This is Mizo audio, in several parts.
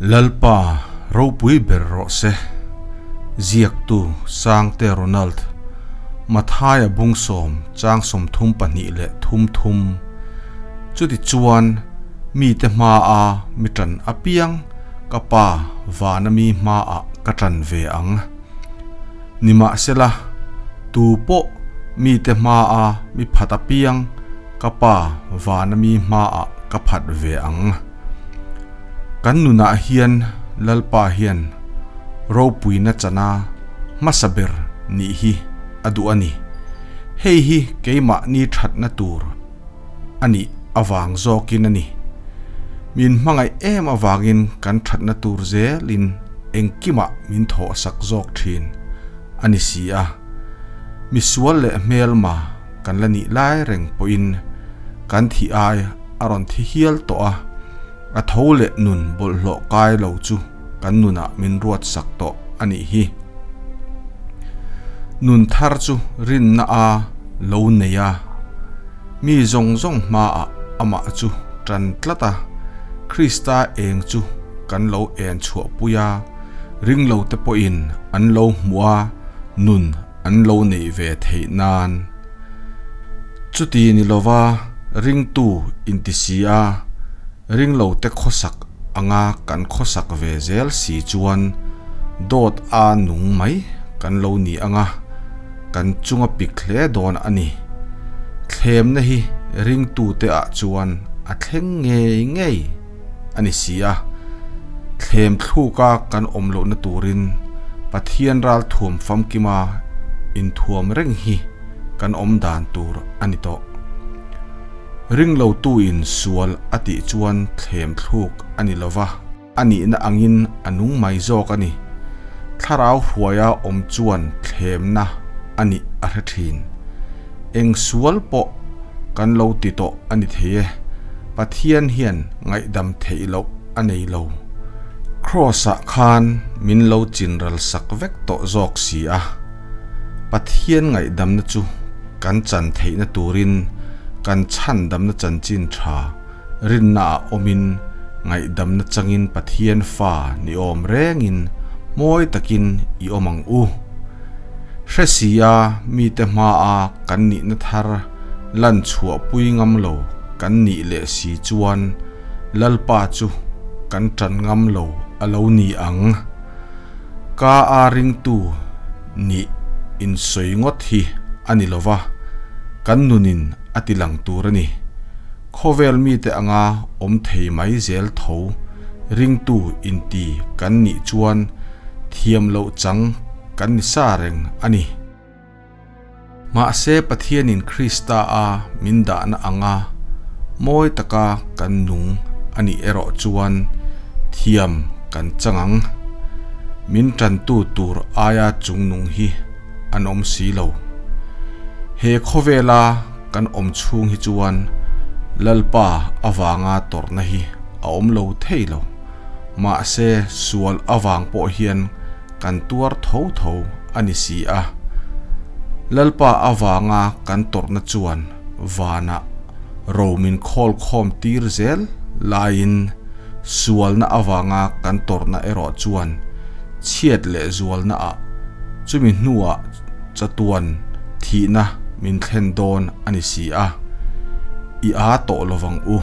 Lalpa ropui ber rawh se. Ziaktu Sangte Ronald, Mathaia bungsawm chang 32 leh thum thum. Chutichuan mite hmaa mi tan apiang ka pa vana mi hmaah ka tan ve ang. Nimahsela, tu pawh mite hmaa mi phat apiang ka pa vana mi hmaah ka phat ve ang. Kan nunah hian Lalpa hian ropuina chana hmasa ber nih hi a duh a ni. Hei hi keimahni thatna tur a nih avang zawkin a ni. Min hmangaih em avangin kan thatna tur zelin engkimah min thawhsak zawk thin a ni si a. Misual leh hmelma kan la nih lai reng pawhin kan thih ai a rawn thi hial tawh a, a tho leh nun bawlhhlawh kai lo chu kan nunah min ruatsak tawh a nih hi. Nun thar chu rinna a lo nei a, mi zawng zawng hmaah amah chu tan tlat a, Krista eng chu kan lo en chhuahpui a, ring lo te pawhin an lo hmuh a, nun an lo neih ve theih nan. Chuti ni lova ringtu inti si a, ring lo te khawsak anga kan khawsak ve zel si chuan dawt a nung mai kan lo ni anga kan chunga pik hle dawn a ni. Thlemna hi ringtute ah chuan a thleng ngei ngei a ni si a, thlem thluka kan awm lohna turin Pathian ral thuam famkima inthuam reng hi kan awm dan tur a ni tawh. Ring lotuin sual a tih chuan thlem thluk a ni lova, a nihna angin a nung mai zawk a ni. Thlarau hruaia awm chuan thlemna a nih a hre thin. Eng sual pawh kan lo ti tawh a ni thei e, Pathian hian ngaihdam theih loh a nei lo. Kraws-ah khan min lo chinral sak vek tawh zawk si a. Pathian ngaihdamna chu kan chan theihna turin kan chhandamna chanchin tha rinnaah awmin ngaihdamna changin Pathian fa ni awm rengin mawi takin i awm ang u. Hre sia mite hmaa kan nihna thar lan chhuahpui ngam lo kan nih leh si chuan Lalpa chu kan tan ngam lo a lo ni ang. Ka a ringtu nih insawi ngawt hi a ni lova, kan nunin a ti lang tur a ni. Khawvel mite anga awm thei mai zel tho ringtu inti kan nih chuan thiam loh chang kan ni sa reng a ni. Mahse Pathianin Krista a min dahna anga mawi taka kan nung a nih erawh chuan thiam kan chang ang. Min tantu tur aia chungnung hi an awm si lo. He khawvela kan awm chhung hi chuan Lalpa avanga tawrhna hi a awm lo thei lo. Mahse sual avang pawh hian kan tuar tho tho a ni si a. Lalpa avanga kan tawrhna chuan vanah ro min khawl khawm tir zel laiin sualna avanga kan tawrhna erawh chuan chhiat leh zualna ah chumi hnuah chatuan thihna min thlen dawn a ni si a. I a tawh lovang u.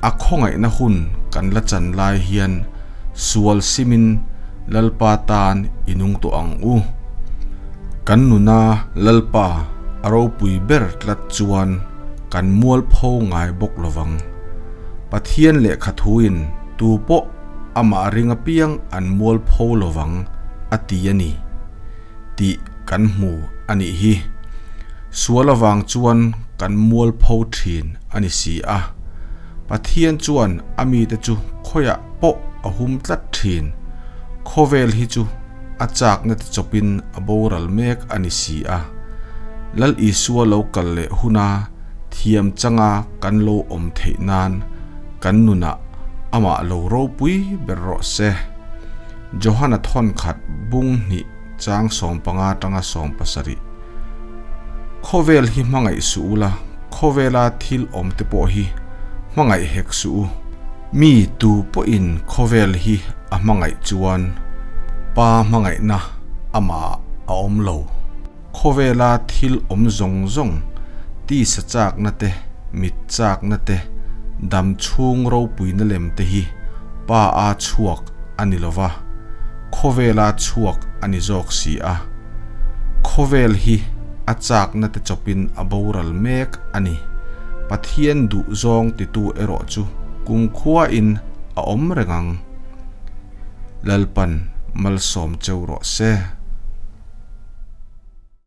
A khawngaihna hun kan la chan lai hian Sual simin Lalpa tan i nung tawh ang u. Kan nuna Lalpa a ropui ber tlat chuan kan mualpho ngai bawk lovang. Pathian lehkha thuin tu pawh amah ring apiang an mualpho lovang a ti a ni tih kan hmu a nih hi. Sual avang chuan kan mualpho thin a ni si a. Pathian chuan a mite chu khawiah pawh a hum tlat thin. Khawvel hi chu a chakna te chawpin a boral mek a ni si a. Lal Isua lo kal leh huna thiam changa kan lo awm theih nan kan nunah amah lo ropui ber rawh se. Johana thawn khat bung hnih chang 15 tanga 17. Khawvel hi hmangaih suh ula, khawvela thil awm te pawh hi hmangaih hek suh u. Mi tu pawhin khawvel hi a hmangaih chuan Pa hmangaihna amah a awm lo. Khawvela thil awm zawng zawng, tisa chakna te, mit chakna te, dam chhung ropuina lem te hi Pa a chhuak a ni lo va, khawvela chhuak a ni zawk si a. Khawvel hi a chakna te chawpin a boral mek a ni. Pathian duh zawng titu erawh chu kumkhuain a awm reng ang. Lalpan malsawm cheu rawh se.